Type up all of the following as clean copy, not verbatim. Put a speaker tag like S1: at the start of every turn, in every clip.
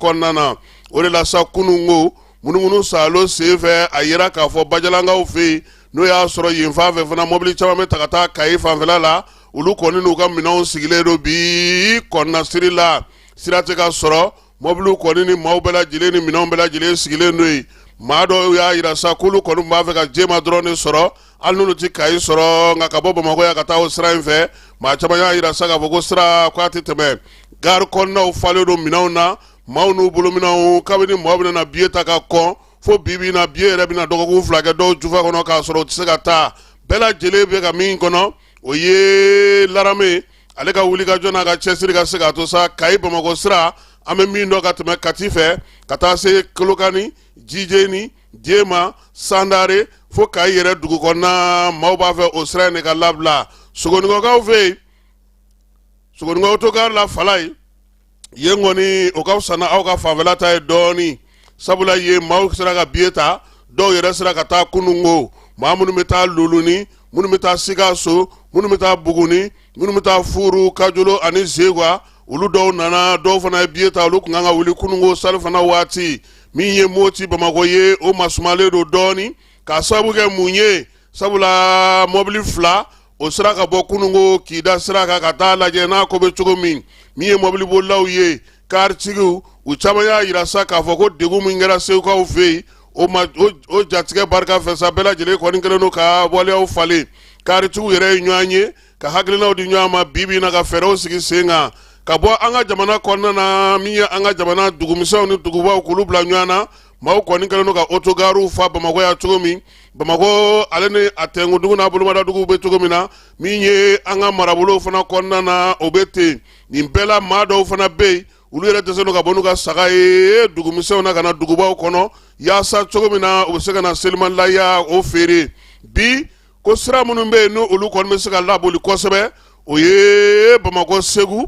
S1: Kɔnɔna na, o de la sa, kununko munumunu saalo senfɛ, a yira k'a fɔ Bajalankaw fɛ yen, n'o y'a sɔrɔ yen fan fɛ fana, mɔbili caman bɛ ta ka taa Kayi fanfɛla la. Olu kɔni n'u ka minɛnw sigilen don bi kɔnɔnasiri la, sira tɛ ka sɔrɔ. Mɔbiliw kɔni ni maaw bɛɛ lajɛlen ni minɛnw bɛɛ lajɛlen sigilen don yen. Maa dɔw y'a yira sa k'olu kɔni b'a fɛ ka Jema dɔrɔn de sɔrɔ, hali n'olu tɛ Kayi sɔrɔ, nka ka bɔ Bamakɔ yan ka taa o sira in fɛ. Maa caman y'a yira sa k'a fɔ ko sira k'a tɛ tɛmɛ. Gari kɔnɔnaw falen don minɛnw na, maaw n'u bolominɛnw. Kabini maaw bɛna na biye ta ka kɔn fo bi bi na, biye yɛrɛ bɛna dɔgɔkun 2 kɛ dɔw jufa kɔnɔ k'a sɔrɔ u tɛ se ka taa. Bɛɛ lajɛlen bɛ ka min kɔnɔ, o ye l'armée ale ka wulikajɔ n'a ka cɛsiri ka se k'a to sa Kayi Bamakɔ sira, an bɛ min dɔn ka tɛmɛ Kati fɛ ka taa se Kolokani, Jijeni, Jema, Sandare fo Kayi yɛrɛ dugu kɔnɔna, maaw b'a fɛ o sira in de ka labila. Sogonikɔkaw fɛ yen, Sogonikɔ autogare la, Falayi, yen kɔni o ka fisa n'aw ka fanfɛla ta ye dɔɔnin, sabula yen maaw sera ka biye ta, dɔw yɛrɛ sera ka taa kununko. Maa minnu bɛ taa Luluni, minnu bɛ taa Sikaso, minnu bɛ taa Buguni, minnu bɛ taa Furu, Kajolo ani Zegwa, olu dɔw nana, dɔw fana ye biye ta. Olu tun kan ka wuli kununko salifana waati. Min ye Moti Bamakɔ ye, o masumalen don dɔɔnin. K'a sababu kɛ mun ye? Sabula mɔbili 2 o sera ka bɔ kununko k'i da sira kan ka taa lajɛ n'a ko bɛ cogo min. Min ye mɔbilibolilaw ye, karitigiw, u caman y'a yira sa k'a fɔ ko degun min kɛra Segukaw fɛ yen, o ma o jatigɛ barika fɛ sa, bɛɛ lajɛlen kɔni kɛlen don ka waleyaw falen. Karitigiw yɛrɛ ye ɲɔgɔn ye ka hakilinaw di ɲɔgɔn ma bi bi in na, ka fɛɛrɛw sigi sen kan ka bɔ an ka jamana kɔnɔna na. Min ye an ka jamana dugumisɛnw ni dugubaw k'olu bila ɲɔgɔn na, maaw kɔni kɛlen don ka otogariw fa Bamakɔ yan cogo min, Bamakɔ ale ni a tɛnkundugu n'a bolomadaduguw bɛ cogo min na, min ye an ka marabolow fana kɔnɔna na, o bɛ ten. Nin bɛɛ la, maa dɔw fana bɛ yen, olu yɛrɛ dɛsɛlen don ka bɔ n'u ka saga ye dugumisɛnw na ka na dugubaw kɔnɔ, yaasa cogo min na u bɛ se ka na selimalaya o feere. Bi ko sira minnu bɛ yen, n'olu kɔni bɛ se ka laboli kosɛbɛ, o ye Bamakɔ Segu,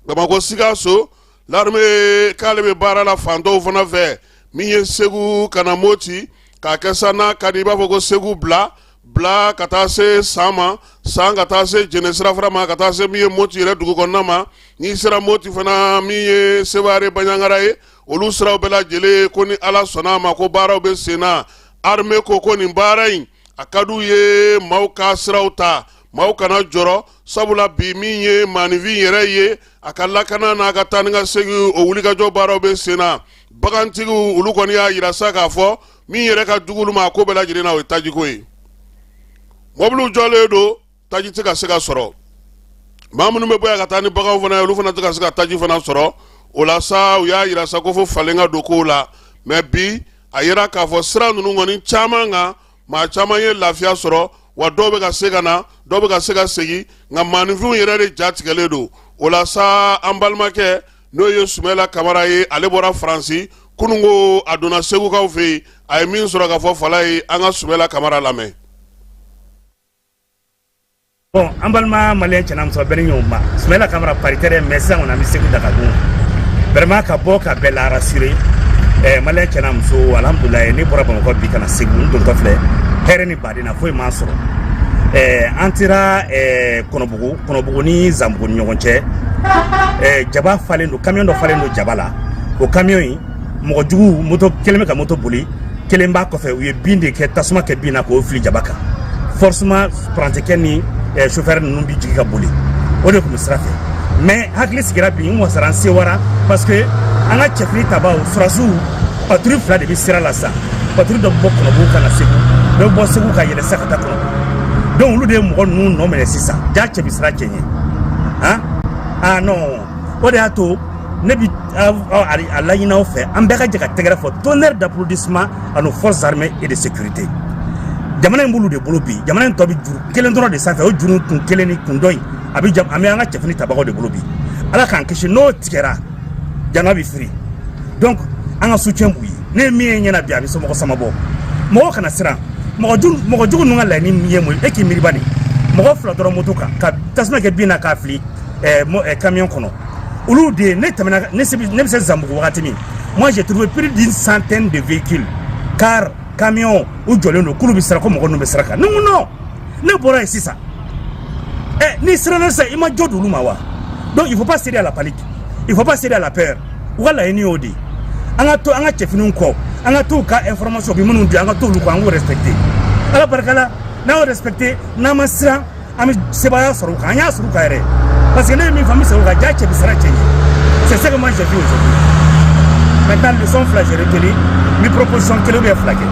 S1: Bamakɔ Sikaso. L'armée k'ale bɛ baara la fan tɔw fana fɛ. Min ye Segu ka na Moti k'a kɛ sa, n'a ka di i b'a fɔ ko Segu bila bila ka taa se San ma, San ka taa se Jɛnɛ sirafara ma, ka taa se min ye Moti yɛrɛ dugu kɔnɔna ma. N'i sera Moti fana, min ye Sevare, Baɲangara ye, olu siraw bɛɛ lajɛlen ko ni Ala sɔnna a ma, ko baaraw bɛ sen na. Armée ko nin baara in a ka d'u ye, maaw ka siraw ta, maaw kana jɔrɔ, sabula bi min ye maaninfin yɛrɛ ye, a ka lakana n'a ka taa ni ka segin, o wulikajɔ baaraw bɛ sen na. Bagantigiw, olu kɔni y'a yira sa k'a fɔ min yɛrɛ ka jugu olu ma a ko bɛɛ lajɛlen na, o ye tajiko ye. Mɔbiliw jɔlen don, taji tɛ ka se ka sɔrɔ. Maa minnu bɛ bɔ yan ka taa ni baganw fana ye, olu fana tɛ ka se ka taji fana sɔrɔ. O la sa, u y'a yira sa ko fo falen ka don kow la. Mais bi a yira k'a fɔ sira ninnu kɔni caman kan, maa caman ye lafiya sɔrɔ wa, dɔw bɛ ka se ka na, dɔw bɛ ka se ka segin, nka maaninfinw yɛrɛ de ja tigɛlen don. O la sa, an balimakɛ n'o ye Sumala Kamara ye, ale bɔra Faransi kununko, a donna Segukaw fɛ yen, a ye min sɔrɔ ka fɔ fala ye. An ka Sumala Kamara lamɛn.
S2: Bon, an balima maliyɛn cɛ n'a muso bɛɛ ni ɲɔgɔn ma. Sumala Kamara, Paris tɛ dɛ, mais sisan kɔni an bɛ Segu Dakagun. Vraiment, ka bɔ ka bɛɛ la rassurer, maliyɛn cɛ n'a muso, alhamdulilayi, ne bɔra Bamakɔ bi ka na Segu. N dontɔ filɛ hɛrɛ ni baden na, foyi m'an sɔrɔ. An tera Kɔnɔbugu, Kɔnɔbugu ni Zanbugu ni ɲɔgɔn cɛ, jaba falen don, camion dɔ falen don jaba la. O camion in mɔgɔ jugu, moto kelen bɛ ka moto boli, kelen b'a kɔfɛ. U ye bin de kɛ, tasuma kɛ bin na k'o fili jaba kan. Forcément, parantikɛ ni chauffeur ninnu bi jigin ka boli, o de tun bɛ sira fɛ. Mais hakili sigira bi, n wasara, n sewara, parce que an ka cɛfini tabaw, sɔrɔdasiw, patrouille fila de bɛ sira la sisan. Patrouille dɔ bɛ bɔ Kɔnɔbugu ka na Segu, dɔ bɛ bɔ Segu ka yɛlɛ sisan ka taa Kɔnɔbugu. Donc olu de ye mɔgɔ ninnu nɔ minɛ sisan. Ja cɛ bɛ sira cɛ ɲɛ. Han, ah non, o de y'a to ne bi a laɲini aw fɛ, an bɛɛ ka jɛ ka tɛgɛrɛ fɔ, tonnerre d'applaudissement à nos forces armées et de sécurité. Jamana in b'olu de bolo bi. Jamana in tɔ bɛ juru kelen dɔrɔn de sanfɛ. O juru kun kelen ni kun dɔ in, a bɛ an bɛ an ka cɛfini tabagaw de bolo bi. Ala k'an kisi, n'o tigɛra, jamana bɛ firi. Donc an ka soutien b'u ye. Ne ye min ye ɲɛna bi, a bɛ somɔgɔ sama bɔ. Mɔgɔ kana siran. Mɔgɔ jugu ninnu ka laɲini min ye mun ye? E k'i miiri bani, mɔgɔ fila dɔrɔn moto kan ka tasuma kɛ bin na k'a fili camion kɔnɔ, olu de. Ne tɛmɛna, ne bɛ se Zanbugu wagati min, moi j'ai trouvé plus d'une centaine de véhicules, car, camion, u jɔlen don k'olu bɛ siran ko mɔgɔ ninnu bɛ sira kan. Ne ko non, ne bɔra yen sisan. N'i siranna sisan, i ma jɔ d'olu ma wa? Donc il faut pas céder à la panique, il faut pas céder à la peur. U ka laɲini y'o de ye. An ka to an ka cɛfiniw kɔ, an ka to u ka information bi minnu di, an ka to olu kɔ, an k'o respecter. Ala barika la, n'an y'o respecter, n'an ma siran, an bɛ sebaaya sɔrɔ u kan. An y'a sɔrɔ u kan yɛrɛ, parce que ne ye min fɔ, an bɛ segin o kan. Ja cɛ bɛ siran cɛ ɲɛ. C'est ce que moi j'ai vu aujourd'hui. Maintenant, leçon fila j'ai retenu. N bɛ proposition kelen ou bien fila kɛ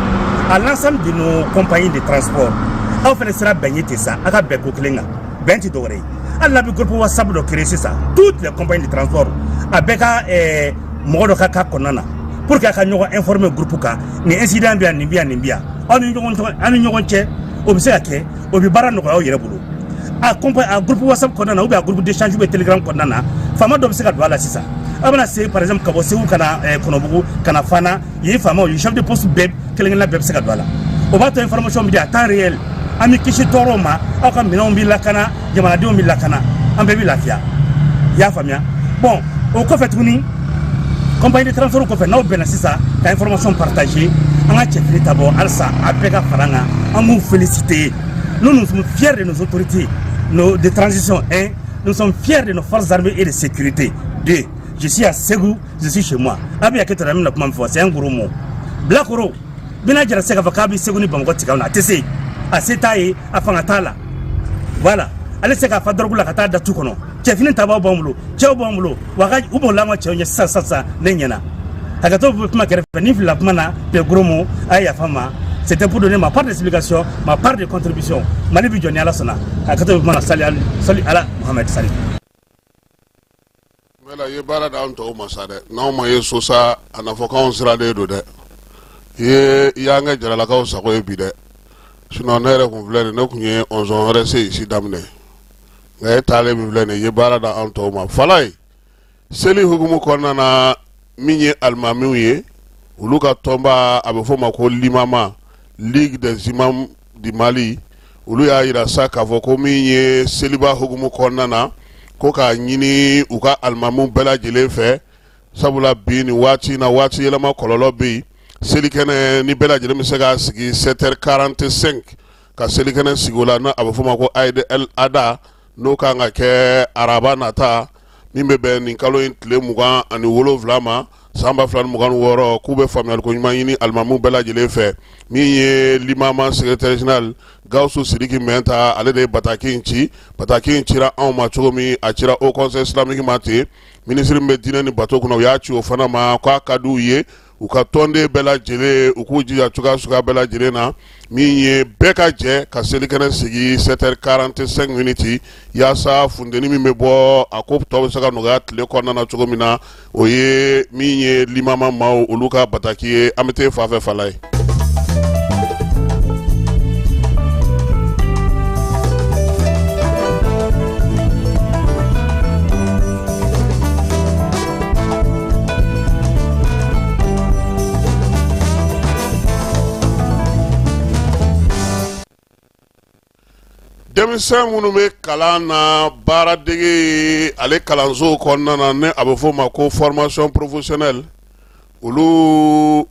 S2: à l'ensemble de nos compagnies de transport. Aw fana sera bɛn ye ten sa, a ka bɛn ko kelen kan. Bɛn tɛ dɔwɛrɛ ye. Hali n'a bɛ groupe WhatsApp dɔ créer sisan, toutes les compagnies de transport, a bɛɛ ka mɔgɔ dɔ ka k'a kɔnɔna na pour que a ka ɲɔgɔn informer groupe kan: nin incident bɛ yan, nin bɛ yan, nin bɛ yan. Aw ni ɲɔgɔn cɛ, o bɛ se ka kɛ, o bɛ baara nɔgɔya aw yɛrɛ bolo. A compagnie, a groupe WhatsApp kɔnɔna na, ou bien a groupe d'échange, ou bien Telegram kɔnɔna na, faama dɔ bɛ se ka don a la sisan. Aw bɛna se, par exemple, ka bɔ Segu ka na Kɔnɔbugu, ka na Fana yen, faamaw ye, chef de poste bɛɛ kelen kelenna bɛɛ bɛ se ka don a la. O b'a to information bɛ di à temps réel, an bɛ kisi tɔɔrɔw ma, aw ka minɛnw bɛ lakana, jamanadenw bɛ lakana, an bɛɛ bɛ lafiya. I y'a faamuya? Bon, o kɔfɛ tuguni, compagnie de transport kɔfɛ, n'aw bɛnna sisan ka information partager, an ka cɛfini ta bɔ halisa, a bɛɛ ka fara an kan. An b'u féliciter. Nous, nous sommes fiers de nos autorités nos, de transition, un, nous sommes fiers de nos forces armées et de sécurité, deux. Je suis à Ségou, je suis chez moi. A bɛ hakɛ to, an bɛna kuma min fɔ, c'est un gros mot. Bilakoro bɛna jara se k'a fɔ k'a bɛ Segu ni Bamakɔ tigɛ na, a tɛ se, a se t'a ye, a fanga t'a la. Voilà, ale se k'a fa dɔrɔgu la ka taa da tu kɔnɔ. Cɛfini tabaw b'an bolo, cɛw b'an bolo, wa ka u bolila an ka cɛw ɲɛ sisan sisan sisan. Ne ɲɛna, hakɛto bɛ kuma kɛrɛfɛ, ni filila kuma na, des gros mots, a ye yafa n ma. C'était pour donner ma part d'explication, ma part de contribution. Mali bi jɔ ni Ala sɔnna. Hakɛto bɛ kuma na. Sali sali ala Muhammed sali.
S1: Mɛla, i ye baara d'an tɔw ma sa dɛ. N'anw ma ye so sa, a na fɔ k'anw sirannen don dɛ. I ye i y'an kɛ jaralakaw sago ye bi dɛ. Sinon ne yɛrɛ kun filɛ nin, ne kun ye ɔnzɔn wɛrɛ se ici daminɛ, nka e taalen min filɛ nin ye, i ye baara da an tɔw ma. Fala ye seli hukumu kɔnɔna na, min ye alimamiw ye, olu ka tɔnba, a bɛ f'o ma ko limama, Ligue des imams du Mali, olu y'a yira sa k'a fɔ ko min ye seliba hukumu kɔnɔna na, ko k'a ɲini u ka alimamiw bɛɛ lajɛlen fɛ, sabula bi nin waati in na, waati yɛlɛma kɔlɔlɔ bɛ yen. Selikɛnɛ ni bɛɛ lajɛlen bɛ se k'a sigi 7h45 ka selikɛnɛ sigi o la, n'a a bɛ f'o ma ko Aïd el Adha, n'o kan ka kɛ araba nata min bɛ bɛn nin kalo in tile 27 ma, san 2026, k'u bɛ faamuyaliko ɲuman ɲini alimamiw bɛɛ lajɛlen fɛ. Min ye limama secrétaire général Gawusu Sidiki Mɛnta, ale de ye bataki in ci. Bataki in cira anw ma cogo min, a cira Haut Conseil islamique ma ten. Minisiri min bɛ diinɛ ni bato kunna, u y'a ci o fana ma k'a ka di u ye, u ka tɔnden bɛɛ lajɛlen, u k'u jija cogoya suguya bɛɛ lajɛlen na, min ye bɛɛ ka jɛ ka selikɛnɛ sigi 7h45 minutes, yaasa funteni min bɛ bɔ, a ko tɔ bɛ se ka nɔgɔya tile kɔnɔna na cogo min na. O ye min ye limama maaw olu ka bataki ye. An bɛ taa fan fɛ, fala ye. Denmisɛn minnu bɛ kalan na baaradege ale kalanso kɔnɔna na, ni a bɛ f'o ma ko formation professionnelle, olu,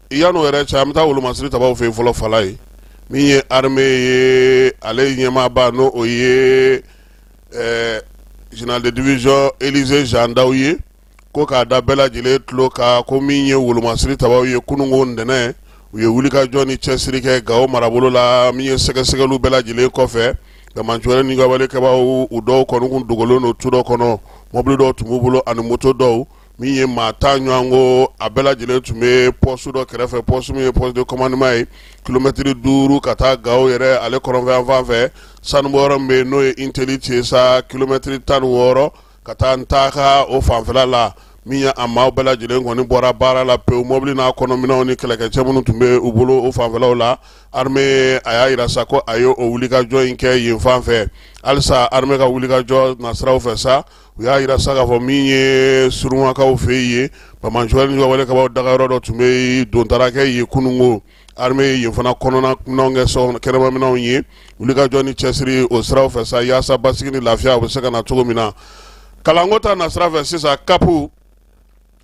S1: yan'o yɛrɛ cɛ, an bɛ taa wolomasiri tabaw fɛ yen fɔlɔ. Fala ye min ye armée ye, ale ɲɛmaaba, n'o o ye général de division Élisée Jean Daw ye, ko k'a da bɛɛ lajɛlen tulo kan ko min ye wolomasiri tabaw ye, kununko ntɛnɛn, u ye wulikajɔ ni cɛsiri kɛ Gawo marabolo la. Min ye sɛgɛsɛgɛliw bɛɛ lajɛlen kɔfɛ, banbaanciwale ni walekɛbaw, u dɔw kɔni kun dogolen don tu dɔ kɔnɔ, mɔbili dɔw tun b'u bolo ani moto dɔw. Min ye maa 10 ɲɔgɔn ko, a bɛɛ lajɛlen tun bɛ poste dɔ kɛrɛfɛ, poste min ye poste de commandement ye, kilomɛtiri 5 ka taa Gawo yɛrɛ ale kɔrɔnfɛ fan fɛ, sanubɔyɔrɔ min bɛ yen, n'o ye Inteli ye sa, kilomɛtiri 16 ka taa Ntaka o fanfɛla la. Min ye a maaw bɛɛ lajɛlen kɔni bɔra baara la pewu, mɔbili n'a kɔnɔminɛnw ni kɛlɛkɛcɛ minnu tun bɛ u bolo o fanfɛlaw la. Armée a y'a yira sa ko a ye o wulikajɔ in kɛ yen fan fɛ. Halisa armée ka wulikajɔ nasiraw fɛ sa, u y'a yira sa k'a fɔ min ye surunwakaw fɛ yen, banbaanciwale ni walekɛbaw dagayɔrɔ dɔ tun bɛ yen, don taara kɛ yen kununko. Armée yen fana kɔnɔna minɛnw kɛ so kɛnɛmaminɛnw ye. Wulikajɔ ni cɛsiri o siraw fɛ sa, yaasa basigi ni lafiya o bɛ se ka na cogo min na. Kalanko ta nasira fɛ sisan, CAP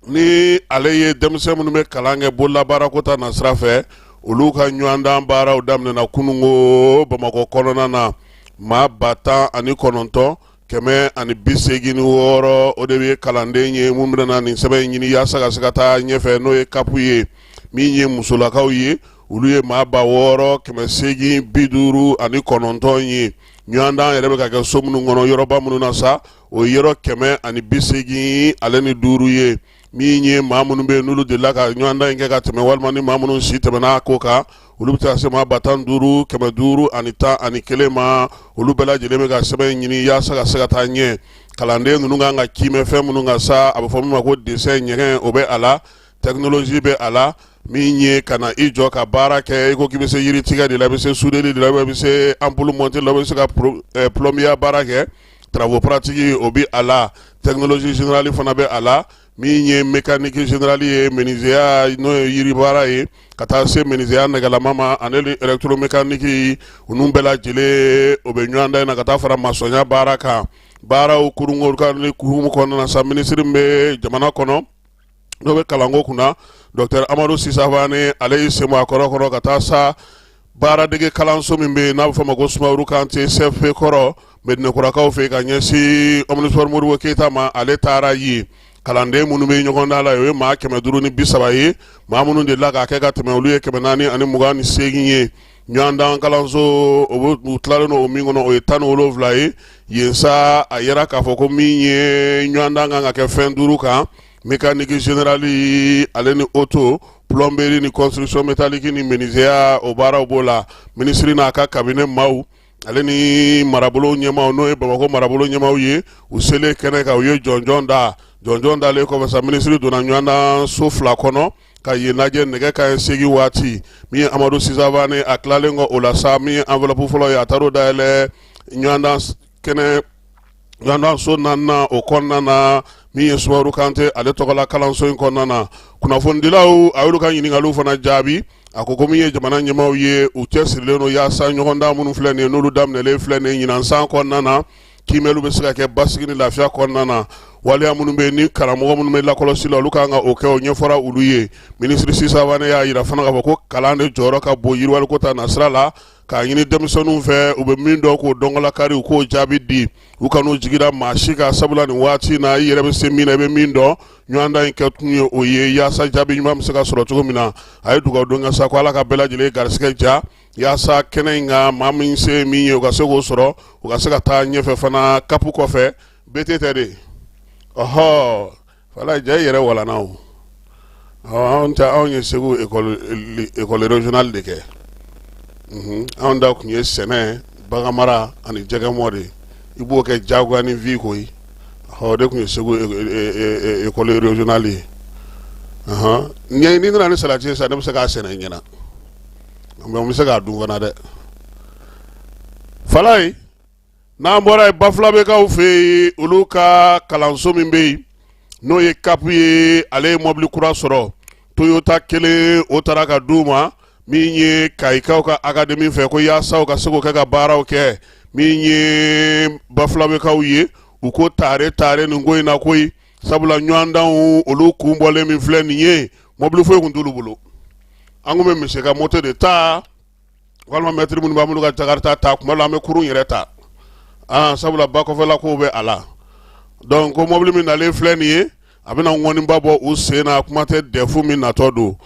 S1: ni ale ye denmisɛn minnu bɛ kalan kɛ bololabaarako ta nasira fɛ, olu ka ɲɔgɔndan baaraw daminɛna kununko Bamakɔ kɔnɔna na. Maa 19,000. 186, o de bɛ kalanden ye minnu bɛna na nin sɛbɛn in ɲini yaasa ka se ka taa ɲɛfɛ, n'o ye CAP ye. Min ye musolakaw ye, olu ye maa 6859 ye. Ɲɔgɔndan yɛrɛ bɛ ka kɛ so minnu kɔnɔ, yɔrɔba minnu na sa, o ye yɔrɔ 185 ye. Min ye maa minnu bɛ yen n'olu delila ka ɲɔgɔndan in kɛ ka tɛmɛ, walima ni maa minnu si tɛmɛna ko kan, olu bɛ taa se maa 15,511 ma. Olu bɛɛ lajɛlen bɛ ka sɛbɛn in ɲini yaasa ka se ka taa ɲɛ. Kalanden ninnu kan ka kiimɛ fɛn minnu kan sa, a bɛ fɔ min ma ko dessin, ɲɛgɛn, o bɛ a la, technologie bɛ a la. Min ye ka na i jɔ ka baara kɛ, i ko k'i bɛ se yiri tigɛ de la, i bɛ se soudeli de la, i bɛ se ampoule monter la, i bɛ se ka plombier baara kɛ, travaux pratiques, o bɛ a la. Technologie générale fana bɛ a la. Min ye mécanique générale ye, menuisier, n'o ye yiri baara ye, ka taa se menuisier nɛgɛlama ma, ani électromécanique, ninnu bɛɛ lajɛlen, o bɛ ɲɔgɔndan in na, ka taa fara masɔnya baara kan. Baaraw kurunko hukumu kɔnɔna na sa, minisiri min bɛ jamana kɔnɔ, n'o bɛ kalanko kunna, docteur Amadu Sisa Fane, ale y'i sen bɔ a kɔrɔ kɔrɔ ka taa sa baaradege kalanso min bɛ yen n'a bɛ fɔ a ma ko Sumaworo Kante CFP kɔrɔ, Medinɛkurakaw fɛ, ka ɲɛsin Omnisports Modibo Keyita ma. Ale taara yen. Kalanden minnu bɛ ɲɔgɔndan la, o ye maa 530 ye. Maa minnu delila k'a kɛ ka tɛmɛ, olu ye 428 ye. Ɲɔgɔndan kalanso o u tilalen don o min kɔnɔ, o ye 17 ye. Yen sa, a yira k'a fɔ ko min ye ɲɔgɔndan kan ka kɛ fɛn duuru kan: mécanique générale, ale ni auto, plomberie ni construction métallique ni menuisier, o baaraw b'o la. Minisiri n'a ka cabinet maaw, ale ni marabolo ɲɛmaaw, n'o ye Bamakɔ marabolo ɲɛmaaw ye, u selen kɛnɛ kan, u ye jɔnjɔn da. Jɔnjɔn dalen kɔfɛ sa, minisiri donna ɲɔgɔndan so fila kɔnɔ ka yen lajɛ nɛgɛ kanɲɛ 8 waati. Min ye Amadu Sisa Fane, a tilalen kɔ o la sa, min ye enveloppe fɔlɔ ye, a taar'o dayɛlɛ ɲɔgɔndan kɛnɛ, ɲɔgɔndan so naaninan o kɔnɔna na, min ye Sumaworo Kante ale tɔgɔla kalanso in kɔnɔna na. Kunnafonidilaw, a y'olu ka ɲininkaliw fana jaabi. A ko ko min ye jamana ɲɛmaaw ye, u cɛsirilen don yaasa ɲɔgɔndan minnu filɛ nin ye, n'olu daminɛlen filɛ nin ye ɲinan san kɔnɔna na, kiimɛliw bɛ se ka kɛ basigi ni lafiya kɔnɔna na. Waleya minnu bɛ yen ni karamɔgɔ minnu bɛ lakɔlɔsi la, olu kan ka o kɛ, o ɲɛfɔra olu ye. Minisiri Sisa Wane y'a jira fana k'a fɔ ko kalan de jɔyɔrɔ ka bon yiriwaliko ta nasira la, k'a ɲini denmisɛnninw fɛ, u bɛ min dɔn, k'o dɔnkɔlakari, u k'o jaabi di, u kan'u jigi da maa si kan, sabula nin waati in na, i yɛrɛ bɛ se min na, i bɛ min dɔn. Ɲɔgɔndan in kɛ kun ye o ye, yaasa jaabi ɲuman bɛ se ka sɔrɔ cogo min na. A ye dugawu don kɛ sa ko Ala ka bɛɛ lajɛlen garisigɛ diya, yaasa kɛnɛ in kan, maa min se min ye, u ka se k'o sɔrɔ, u ka se ka taa ɲɛfɛ fana. CAP kɔfɛ, BT tɛ de, ɔhɔ, fala ja i yɛrɛ walanna o. Anw ta, anw ye Segu école régionale de kɛ. Anw ta tun ye sɛnɛ, baganmara ani jɛgɛmɔ de. I b'o kɛ jagoya ni vie koyi. O de tun ye Segu école régionale ye. N'i nana ni salati ye sisan, ne bɛ se k'a sɛnɛ ɲɛna, mais n bɛ se k'a dun fana dɛ. Falaye, n'an bɔra yen, Bafulabɛkaw fɛ yen, olu ka kalanso min bɛ yen, n'o ye CAP ye, ale ye mɔbili kura sɔrɔ, Toyota kelen, o taara ka d'u ma, min ye Kayikaw ka académie fɛ, ko yaasa u ka se k'o kɛ ka baaraw kɛ. Min ye Bafulabɛkaw ye, u ko tare tare nin ko in na koyi, sabula ɲɔgɔndanw olu kun bɔlen min filɛ nin ye, mɔbili foyi tun t'olu bolo. An tun bɛ misi ka moto de ta, walima mɛtiri minnu b'an bolo ka jakarita ta. Kuma la, an bɛ kurun yɛrɛ ta, aa, sabula ba kɔfɛla kow bɛ a la. Donc ko mɔbili min nalen filɛ nin ye, a bɛna ŋɔniba bɔ u sen na, kuma tɛ DEF min natɔ don.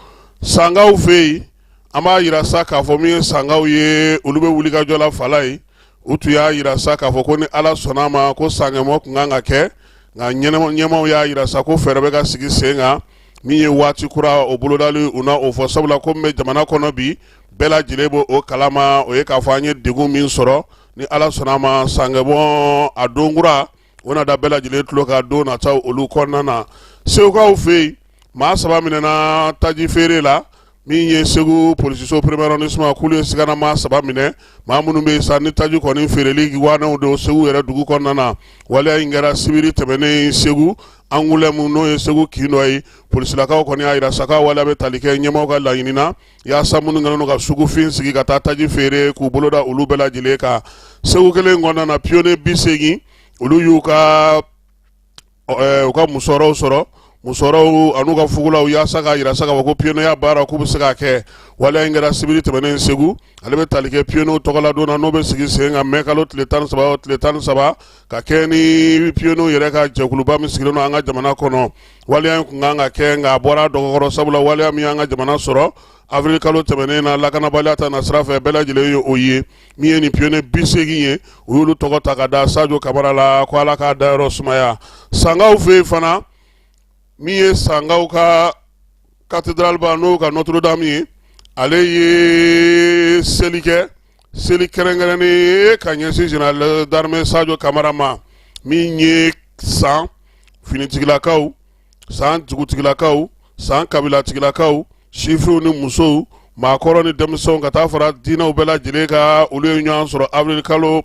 S1: Sankaw fɛ yen, an b'a yira sa k'a fɔ min ye sankaw ye, olu bɛ wulikajɔ la. Fala ye, u tun y'a yira sa k'a fɔ ko ni Ala sɔnna a ma, ko sankɛmɔ tun kan ka kɛ, nka ɲɛmaaw y'a yira sa ko fɛɛrɛ bɛ ka sigi sen kan. Min ye waati kura o bolodali, u na o fɔ, sabula ko min bɛ jamana kɔnɔ bi, bɛɛ lajɛlen b'o o kalama, o ye k'a fɔ an ye degun min sɔrɔ. Ni Ala sɔnna a ma, sankɛbɔ a don kura, o na da bɛɛ lajɛlen tulo kan don nataw olu kɔnɔna na. Segukaw fɛ yen, maa saba minɛna taji feere la. Min ye Segu polisiso premier arrondissement, k'olu ye sigana maa saba minɛ, maa minnu bɛ yen sa ni taji kɔni feereli wanɛw don Segu yɛrɛ dugu kɔnɔna na. Waleya in kɛra sibiri tɛmɛnen Segu Angoulême, n'o ye Segu kin dɔ ye. Polisilakaw kɔni y'a jira sa k'a waleya bɛ tali kɛ ɲɛmaaw ka laɲini na, yaasa minnu kɛlen don ka sugufin sigi ka taa taji feere, k'u bolo da olu bɛɛ lajɛlen kan. Segu kelen kɔnɔna na, pionnier 80, olu y'u ka u ka musɔrɔw sɔrɔ. Musɔrɔw an'u ka fugulaw yaasa k'a jira sa k'a fɔ ko pionnier baara k'u bɛ se k'a kɛ. Waleya in kɛra sibiri tɛmɛnen Segu, ale bɛ tali kɛ pionnier tɔgɔladon na, n'o bɛ sigi sen kan mɛ kalo tile 13 o tile 13, ka kɛ ni pionnier yɛrɛ ka jɛkuluba min sigilen don an ka jamana kɔnɔ. Waleya in tun kan ka kɛ, nka a bɔra a dɔgɔkɔrɔ, sabula waleya min y'an ka jamana sɔrɔ avril kalo tɛmɛnen na lakanabaliya ta nasira fɛ, bɛɛ lajɛlen ye o ye. Min ye nin pionnier 80 ye, u y'olu tɔgɔ ta ka da Sajo Kamara la, ko Ala k'a dayɔrɔ sumaya. Sankaw fɛ yen fana, min ye Sankaw ka cathédrale ba, n'o ka Notre Dame ye, ale ye seli kɛ, seli kɛrɛnkɛrɛnnen ye ka ɲɛsin général d'armée Sajo Kamara ma. Min ye San finitigilakaw, San dugutigilakaw, San kabilatigilakaw, sifinw ni musow, maakɔrɔ ni denmisɛnw, ka taa fara diinɛw bɛɛ lajɛlen kan, olu ye ɲɔgɔn sɔrɔ avril kalo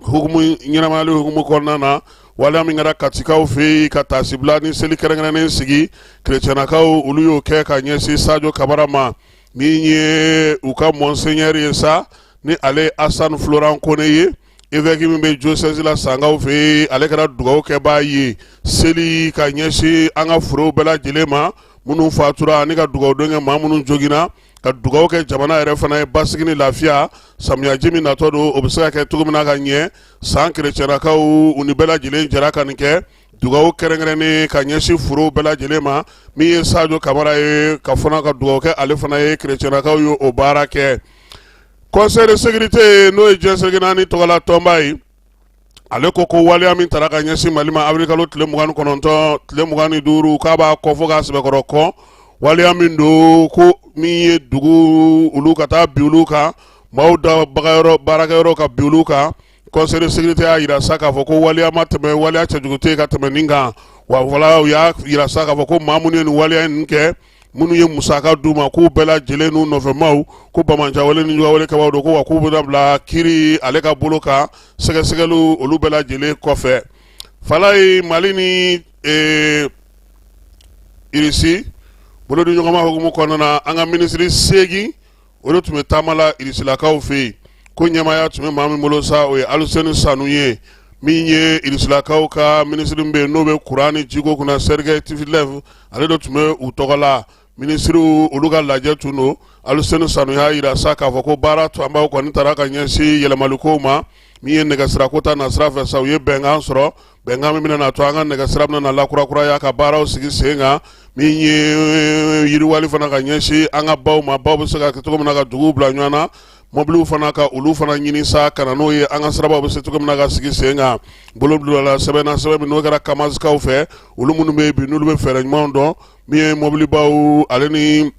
S1: hukumu ɲɛnamayali hukumu kɔnɔna na. Waleya min kɛra Katikaw fɛ yen, ka taasibila ni seli kɛrɛnkɛrɛnnen sigi, kerecɛnnakaw olu y'o kɛ ka ɲɛsin Sajo Kamara ma. Min ye u ka monseigneur ye sa, ni ale ye Asan Florent Kone ye, évêque min bɛ diocèse la Sankaw fɛ yen, ale kɛra dugawu kɛbaa ye, seli ka ɲɛsin an ka furew bɛɛ lajɛlen ma minnu fatura, ani ka dugawudon kɛ maa minnu joginna, ka dugawu kɛ jamana yɛrɛ fana ye basigi ni lafiya, samiyaji min natɔ don, o bɛ se ka kɛ cogo min na ka ɲɛ. San kerecɛnnakaw, u ni bɛɛ lajɛlen jɛra ka nin kɛ, dugawu kɛrɛnkɛrɛnnen ka ɲɛsin furew bɛɛ lajɛlen ma. Min ye Sajo Kamara ye, ka fana ka dugawu kɛ ale fana ye, kerecɛnnakaw ye o baara kɛ. Conseil de sécurité, n'o ye diɲɛ seleke naani tɔgɔla tɔnba ye, ale ko ko waleya min tara ka ɲɛsin Mali ma avril kalo tile 29, tile 25, k'a b'a kɔ fo k'a sɛbɛkɔrɔ kɔn. Waleya min don ko min ye dugu olu ka taa bin olu kan, maaw da bagayɔrɔ, baarakɛyɔrɔ ka bin olu kan, Conseil de sécurité y'a jira sa k'a fɔ ko waleya ma tɛmɛ, waleya cɛjugu tɛ ka tɛmɛ nin kan. Wa wala u y'a jira sa k'a fɔ ko maa minnu ye nin waleya ninnu kɛ, minnu ye musaka d'u ma, k'u bɛɛ lajɛlen n'u nɔfɛmaw, ko banbaanciwale ni juguwale kɛbaaw don, ko wa k'u bɛna bila kiiri ale ka bolo kan sɛgɛsɛgɛliw olu bɛɛ lajɛlen kɔfɛ. Falaye, Mali ni Irisi bolodi ɲɔgɔnma hukumu kɔnɔna na, an ka minisiri 8, o de tun bɛ taama la Irisilakaw fɛ yen. Ko ɲɛmaaya tun bɛ maa min bolo sa, o ye Aluseni Sanu ye. Min ye Irisilakaw ka minisiri min bɛ yen n'o bɛ kuran ni jiko kunna, Sergei Tsivilev, ale de tun bɛ u tɔgɔ la. Minisiriw olu ka lajɛ tun don. Aluseni Sanu y'a jira sa k'a fɔ ko baara fanbaw kɔni taara ka ɲɛsin yɛlɛmaliko ma. Min ye nɛgɛsirako ta nasira fɛ sa, u ye bɛnkan sɔrɔ, bɛnkan min bɛna na to an ka nɛgɛsira bɛna na lakurakuraya ka baaraw sigi sen kan. Min ye yiriwali fana ka ɲɛsin an ka baw ma, baw bɛ se ka kɛ cogo min na ka duguw bila ɲɔgɔn na, mɔbiliw fana ka olu fana ɲini sa ka na n'o ye, an ka sirabaw bɛ se cogo min na ka sigi sen kan. Bolo bilala sɛbɛn na, sɛbɛn min n'o kɛra Kamazikaw fɛ, olu minnu bɛ yen bi n'olu bɛ fɛɛrɛ ɲumanw dɔn, min ye mɔbilibaw ale ni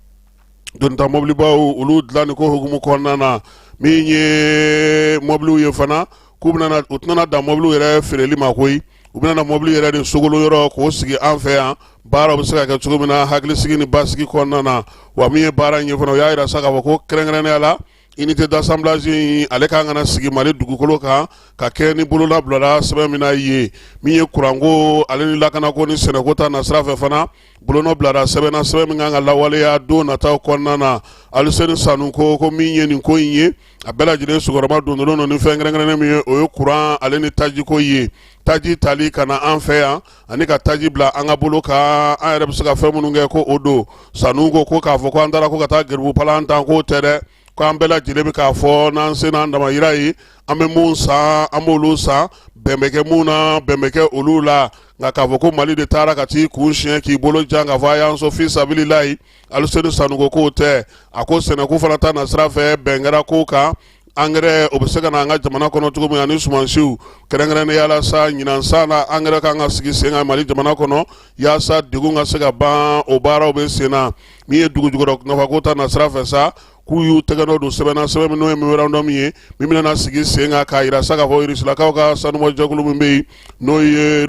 S1: donita mɔbilibaw olu dilanni ko hukumu kɔnɔna na. Min ye mɔbiliw ye fana, k'u bɛna, u tɛna dan mɔbiliw yɛrɛ feereli ma koyi, u bɛna na mɔbili yɛrɛ de sogolo yɔrɔ k'o sigi an fɛ yan, baara bɛ se ka kɛ cogo min na hakilisigi ni basigi kɔnɔna na. Wa min ye baara in ye fana, u y'a jira sa k'a fɔ ko kɛrɛnkɛrɛnnenya la, unité d'assemblage in, ale kan ka na sigi Mali dugukolo kan ka kɛ ni bololabilala sɛbɛn min na ye. Min ye kuranko ale ni lakanako ni sɛnɛko ta nasira fɛ fana, bolonɔ bilara sɛbɛn na, sɛbɛn min kan ka lawaleya don nataw kɔnɔna na. Aluseni Sanu ko min ye nin ko in ye, a bɛɛ lajɛlen sukɔrɔma dondonnen don ni fɛn kɛrɛnkɛrɛnnen min ye, o ye kuran ale ni tajiko ye, taji tali ka na an fɛ yan ani ka taji bila an ka bolo kan, an yɛrɛ bɛ se ka fɛn minnu kɛ, ko o don. Sanu ko k'a fɔ ko an taara ko ka taa geribu palan tan, k'o tɛ dɛ, ko an bɛɛ lajɛlen bɛ k'a fɔ n'an se n'an damayira ye, an bɛ mun san, an b'olu san, bɛn bɛ kɛ mun na, bɛn bɛ kɛ olu la. Nka k'a fɔ ko Mali de taara ka t'i kun siɲɛ k'i bolo jan k'a fɔ a y'an sɔn fi sabililayi, Aluseni Sanu ko k'o tɛ. A ko sɛnɛko fana ta nasira fɛ, bɛn kɛra ko kan, angɛrɛ o bɛ se ka na an ka jamana kɔnɔ cogo min, ani sumansiw kɛrɛnkɛrɛnnenya la sa, ɲinan san na angɛrɛ kan ka sigi sen kan Mali jamana kɔnɔ yaasa degun ka se ka ban, o baaraw bɛ sen na. Min ye dugu jukɔrɔ nafako ta nasira fɛ sa, k'u y'u tɛgɛ nɔ don sɛbɛn na, sɛbɛn min n'o ye memorandum ye, min bɛna na sigi sen kan k'a jira sa k'a fɔ Irisilakaw ka sanubɔjɛkulu min bɛ yen, n'o ye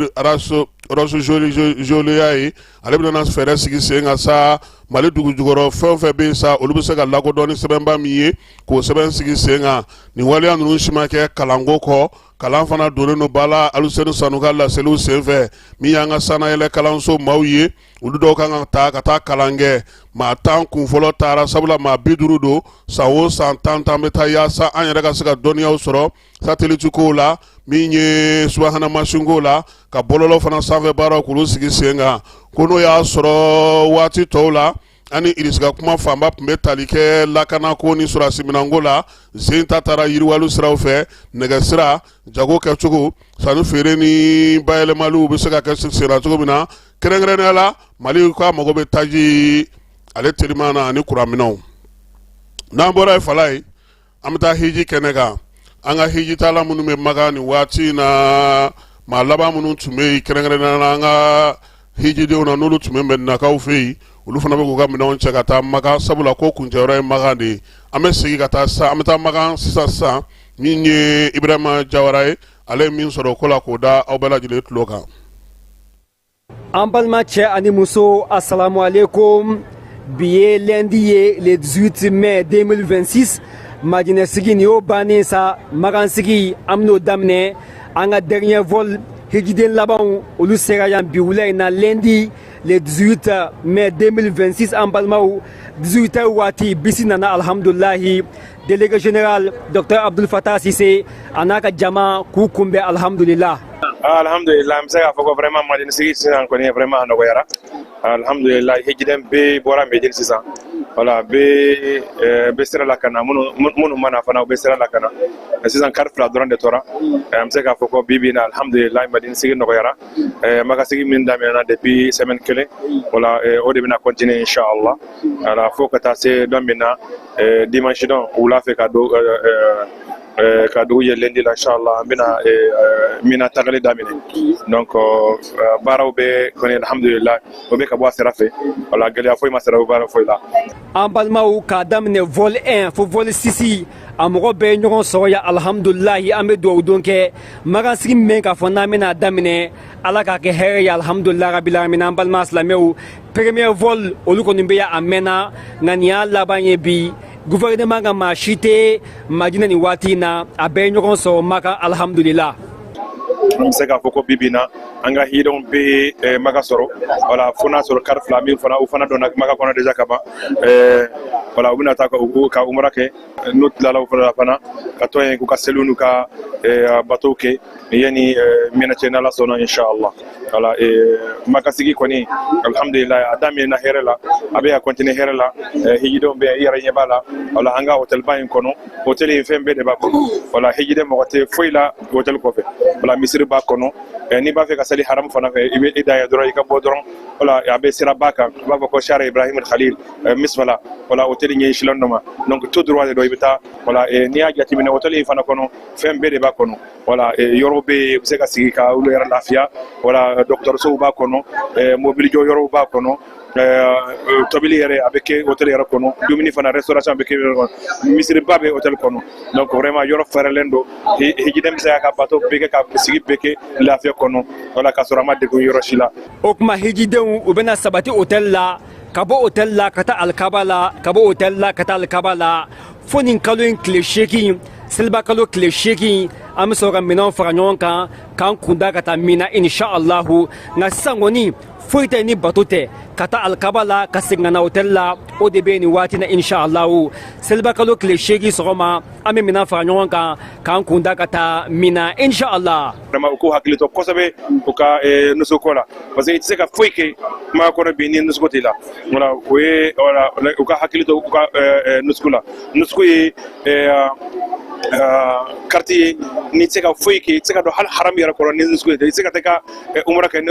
S1: Rossgeologia ye, ale bɛna na fɛɛrɛ sigi sen kan sa, Mali dugu jukɔrɔ fɛn o fɛn bɛ yen sa, olu bɛ se ka lakodɔn ni sɛbɛnba min ye, k'o sɛbɛn sigi sen kan. Nin waleya ninnu si ma kɛ kalanko kɔ. Kalan fana donnen don ba la Aluseni Sanu ka laseliw senfɛ. Min y'an ka sannayɛlɛ kalanso maaw ye, olu dɔw kan ka taa ka taa kalan kɛ. Maa 10 kun fɔlɔ taara, sabula maa 50 don. San o san, 10 10 bɛ taa yaasa an yɛrɛ ka se ka dɔnniyaw sɔrɔ satellite kow la, min ye subahana mansin ko la, ka bɔlɔlɔ fana sanfɛ baaraw k'olu sigi sen kan. Ko n'o y'a sɔrɔ waati tɔw la, an ni Irisi ka kuma fanba tun bɛ tali kɛ lakanako ni sɔrɔdasi minɛnko la. Sen ta taara yiriwali siraw fɛ, nɛgɛsira, jago kɛcogo, sanni feere ni bayɛlɛmaliw bɛ se ka kɛ senna cogo min na. Kɛrɛnkɛrɛnnenya la, Mali k'a mago bɛ taji ale teliman na ani kuranminɛnw. N'an bɔra yen, Falaye, an bɛ taa hiji kɛnɛ kan. An ka hijitala minnu bɛ Makan nin waati in na, maa laban minnu tun bɛ yen, kɛrɛnkɛrɛnnenya la an ka hijidenw na, n'olu tun bɛ Mɛdinakaw fɛ yen, olu fana bɛ k'u ka minɛnw cɛ ka taa Makan, sabula ko kuncɛyɔrɔ ye Makan de ye. An bɛ segin ka taa sisan, an bɛ taa Makan sisan sisan. Min ye Ibrahima Jawara ye, ale ye min sɔrɔ o ko la k'o da aw bɛɛ lajɛlen tulo kan.
S3: An balima cɛ ani muso, asalamu aleykum. Bi ye lundi ye, le 18 mai 2026. Madinɛ sigi nin y'o bannen sa. Makansigi, an ben'o daminɛ. An ka dernier vol, hijiden labanw, olu sera yan bi wula in na, lundi le 18 mai 2026. An balimaw, 18 heures waati, bisi nana, alhamdulilahi. Délégué général docteur Abdul Fattah Sise a n'a ka jama k'u kunbɛn, alhamdulillah.
S4: Alhamdulillah, an bɛ se k'a fɔ ko vraiment Madina sigi sisan kɔni, vraiment a nɔgɔyara, alhamdulillah. Hijiden bɛɛ bɔra Medine sisan, voilà, bɛɛ bɛ sira la ka na. Minnu ma na fana, u bɛ sira la ka na sisan. Car fila dɔrɔn de tora. An bɛ se k'a fɔ ko bi bi in na, alhamdulillah, Madina sigi nɔgɔyara. Maka sigi min daminɛna depuis semaine kelen, voilà, o de bɛna continuer inchallah, voilà, fo ka taa se don min na, dimanche don wula fɛ, ka don ka dugu ye lundi la, inchallah, an bɛna Mina tagali daminɛ. Donc baaraw bɛ kɔni, alhamdulillah, o bɛ ka bɔ a sira fɛ, wala gɛlɛya foyi ma sɔrɔ baara foyi la.
S3: An balimaw, k'a daminɛ vol 1 fo vol 6, a mɔgɔ bɛɛ ye ɲɔgɔn sɔrɔ yan, alhamdulilahi. An bɛ dugawu don kɛ. Magansigi min k'a fɔ n'an bɛna daminɛ, Ala k'a kɛ hɛrɛ ye, alhamdulilahi rabil alamin. An balima silamɛw, premier vol, olu kɔni bɛ yan a mɛnna, nka nin y'a laban ye bi. Gouvernement ka maa si tɛ Madina nin waati in na. A bɛɛ ye ɲɔgɔn sɔrɔ Maka, alhamdulillah.
S4: An bɛ se k'a fɔ ko bi bi in na, an ka hidenw bɛ Maka sɔrɔ, wala fo n'a sɔrɔ car fila min fana, u fana donna Maka kɔnɔ déjà ka ban, wala u bɛna taa ka umra kɛ. N'u tilala o fana la fana, ka to yen k'u ka seliw n'u ka batow kɛ yanni Mina cɛ, n'Ala sɔnna, inshallah. Wala Makasigi kɔni, alhamdulillah, a daminɛna hɛrɛ la, a bɛ ka continuer hɛrɛ la. Hijidenw bɛ yan, i yɛrɛ ɲɛ b'a la. Wala an ka hôtel ba in kɔnɔ, hôtel in fɛn bɛɛ de b'a kɔnɔ. Wala hijiden mɔgɔ tɛ foyi la hôtel kɔfɛ. Wala misiri b'a kɔnɔ. N'i b'a fɛ ka seli haram fana fɛ, i bɛ i da yan dɔrɔn, i ka bɔ dɔrɔn. Wala a bɛ siraba kan, u b'a fɔ ko Shara Ibrahim Khalil Misfala. Wala hôtel ɲɛsilen dɔ ma, donc tout droit de don i bɛ taa. Wala n'i y'a jateminɛ, hôtel in fana kɔnɔ, fɛn bɛɛ de b'a kɔnɔ. Wala yɔrɔ bɛ yen, u bɛ se ka sigi ka olu yɛrɛ lafiya. Wala dɔgɔtɔrɔsow b'a kɔnɔ, mobili jɔ yɔrɔw b'a kɔnɔ, tobili yɛrɛ a bɛ kɛ hôtel yɛrɛ kɔnɔ, dumuni fana, restauration bɛ kɛ yɔrɔ kɔnɔ, misiriba bɛ hôtel kɔnɔ. Donc vraiment yɔrɔ fɛrɛlen don. Hijiden bɛ se ka bato bɛɛ kɛ, ka sigi bɛɛ kɛ lafiya kɔnɔ, wala k'a sɔrɔ a ma degun yɔrɔ si la.
S3: O tuma hijidenw, u bɛna sabati hôtel la, ka bɔ hôtel la ka taa alikaba la, ka bɔ hôtel la ka taa alikaba la, fo nin kalo in tile 8, seliba kalo tile 8, an bɛ sɔrɔ ka minɛnw fara ɲɔgɔn kan k'an kunda ka taa Mina, inshallahu. Nka sisan kɔni, foyi tɛ ni bato tɛ. Ka taa alikaba la, ka segin ka na hôtel la, o de bɛ yen nin waati na, inshallahu. Seliba kalo tile 8 sɔgɔma, an bɛ minɛn fara ɲɔgɔn kan k'an kunda ka taa Mina, inshallah.
S4: Vraiment, u k'u hakili to kosɛbɛ u ka nusuko la, parce que i tɛ se ka foyi kɛ kuma kɔnɔ bi ni nusuko t'i la. Voilà, o ye, voilà, u ka hakili to u ka nusuko la. Nusuko ye carte ye. N'i tɛ se ka foyi kɛ, i tɛ se ka don hali haram yɛrɛ kɔrɔ ni nusuko ye. I tɛ se ka taa ka umra kɛ,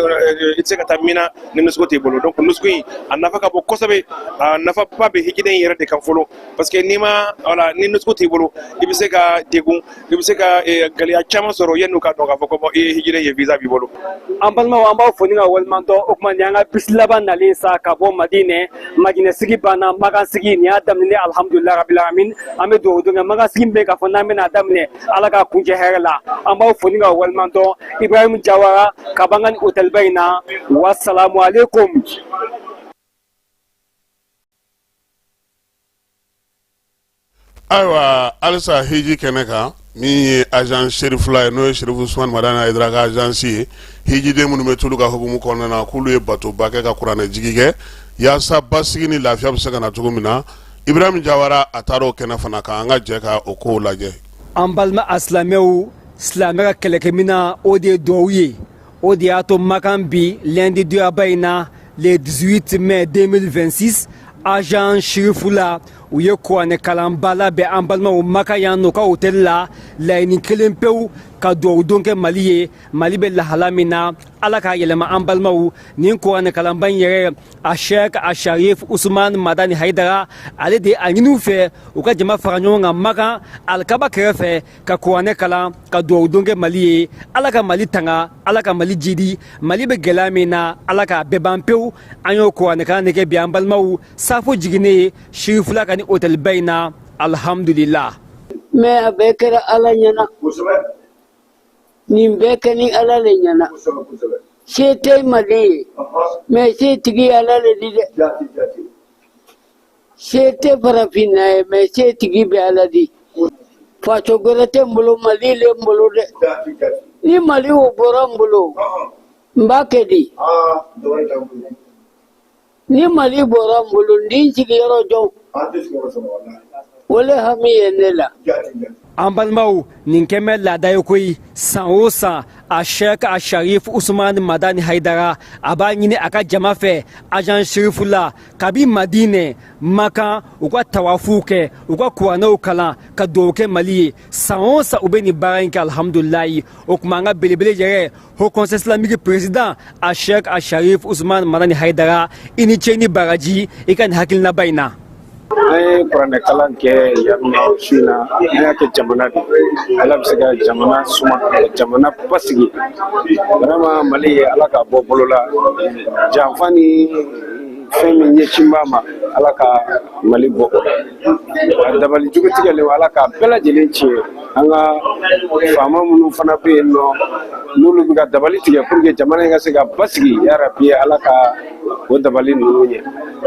S4: i tɛ se ka taa Mina ni nusuko t'i bolo. Donc nusuko in, a nafa ka bon kosɛbɛ. A nafaba bɛ hijiden yɛrɛ de kan fɔlɔ, parce que n'i ma, voilà, ni nusuko t'i bolo, i bɛ se ka degun, i bɛ se ka gɛlɛya caman sɔrɔ yanni u ka dɔn k'a fɔ ko i ye hijiden ye, visa b'i bolo.
S3: An balimaw, an b'aw fo ni ka waleɲuman dɔn. O tuma, nin y'an ka bisi laban nalen sa ka bɔ Madinɛ. Madinɛ sigi banna, Makan sigi nin y'a daminɛ, alhamdulilahi rabil alamin. An bɛ dugawu don kɛ. Makan sigi bɛ k'a fɔ n'an bɛna daminɛ, Ala k'a kuncɛ hɛrɛ la. An b'aw fo ni ka waleɲuman dɔn. Ibrahim Jawara ka bɔ an ka nin hôtelba in na. Wasalamu aleykum.
S1: Ayiwa, halisa hiji kɛnɛ kan. Min ye agence Cherifla ye, n'o ye Chérif Ousmane Madani Haïdara ka agence ye, hijiden minnu bɛ tulu ka hukumu kɔnɔna na, k'olu ye batoba kɛ ka kuranɛ jigi kɛ yaasa basigi ni lafiya bɛ se ka na cogo min na. Ibrahim Jawara, a taara o kɛnɛ fana kan. An ka jɛ ka o kow lajɛ.
S3: An balima a silamɛw, silamɛ ka kɛlɛkɛminan, o de ye duwawu ye. O de y'a to Makan bi lundi doyaba in na, le 18 mai 2026, agence Cherifla, u ye kuranɛ kalanba labɛn an balimaw Makan yan n'u ka hôtel la. Laɲini kelen pewu, ka duwawu don kɛ Mali ye. Mali bɛ lahala min na, Ala k'a yɛlɛma. An balimaw, nin kuranɛ kalanba in yɛrɛ, a Sheikh a Sharif Usman Madani Haidara, ale de a ɲini u fɛ u ka jama fara ɲɔgɔn kan Makan alikaba kɛrɛfɛ ka kuranɛ kalan, ka duwawu don kɛ Mali ye. Ala ka Mali tanga, Ala ka Mali jidi. Mali bɛ gɛlɛya min na, Ala k'a bɛɛ ban pewu. An y'o kuranɛ kalan de kɛ bi, an balimaw, safo jiginnen ye Cherifla ka ni hôtelba in na, alhamdulillah.
S5: Mais a bɛɛ kɛra Ala ɲɛna. Nin bɛɛ kɛ ni Ala le ɲɛna. Se tɛ Mali ye, mais se tigi Ala le di dɛ. Se tɛ farafinna ye, mais se tigi bɛ Ala di. Faso gbɛrɛ tɛ n bolo, Mali le n bolo dɛ. Ni Mali o bɔra n bolo, n b'a kɛ di? Ni Mali bɔra n bolo, n di sigiyɔrɔ jɔn? O le hami ye ne la.
S3: An balimaw, nin kɛn bɛ laada ye koyi. San o san, a Sheikh a Sharif Usman Madani Haidara, a b'a ɲini a ka jama fɛ agence Cherifla, kabi Madinɛ Makan, u ka tawafuw kɛ, u ka kuranɛw kalan, ka duwawu kɛ Mali ye. San o san u bɛ nin baara in kɛ, alhamdulilayi. O tuma an ka belebele yɛrɛ, Haut Conseil islamique président, a Sheikh a Sharif Usman Madani Haidara, i ni ce ni baraji i ka nin hakilinaba in na.
S6: An ye kuranɛ kalan kɛ yan nɔ su in na. An y'a kɛ jamana de, Ala bɛ se ka jamana suma, ka jamana basigi. Vraiment, Mali ye, Ala k'a bɔ bolo la janfa ni fɛn min ɲɛsin b'a ma, Ala ka Mali bɔ o la. A dabali jugu tigɛlen, Ala k'a bɛɛ lajɛlen tiɲɛ. An ka faama minnu fana bɛ yen nɔ, n'olu bɛ ka dabali tigɛ pour que jamana in ka se ka basigi, yarabi Ala ka o dabali ninnu ɲɛ.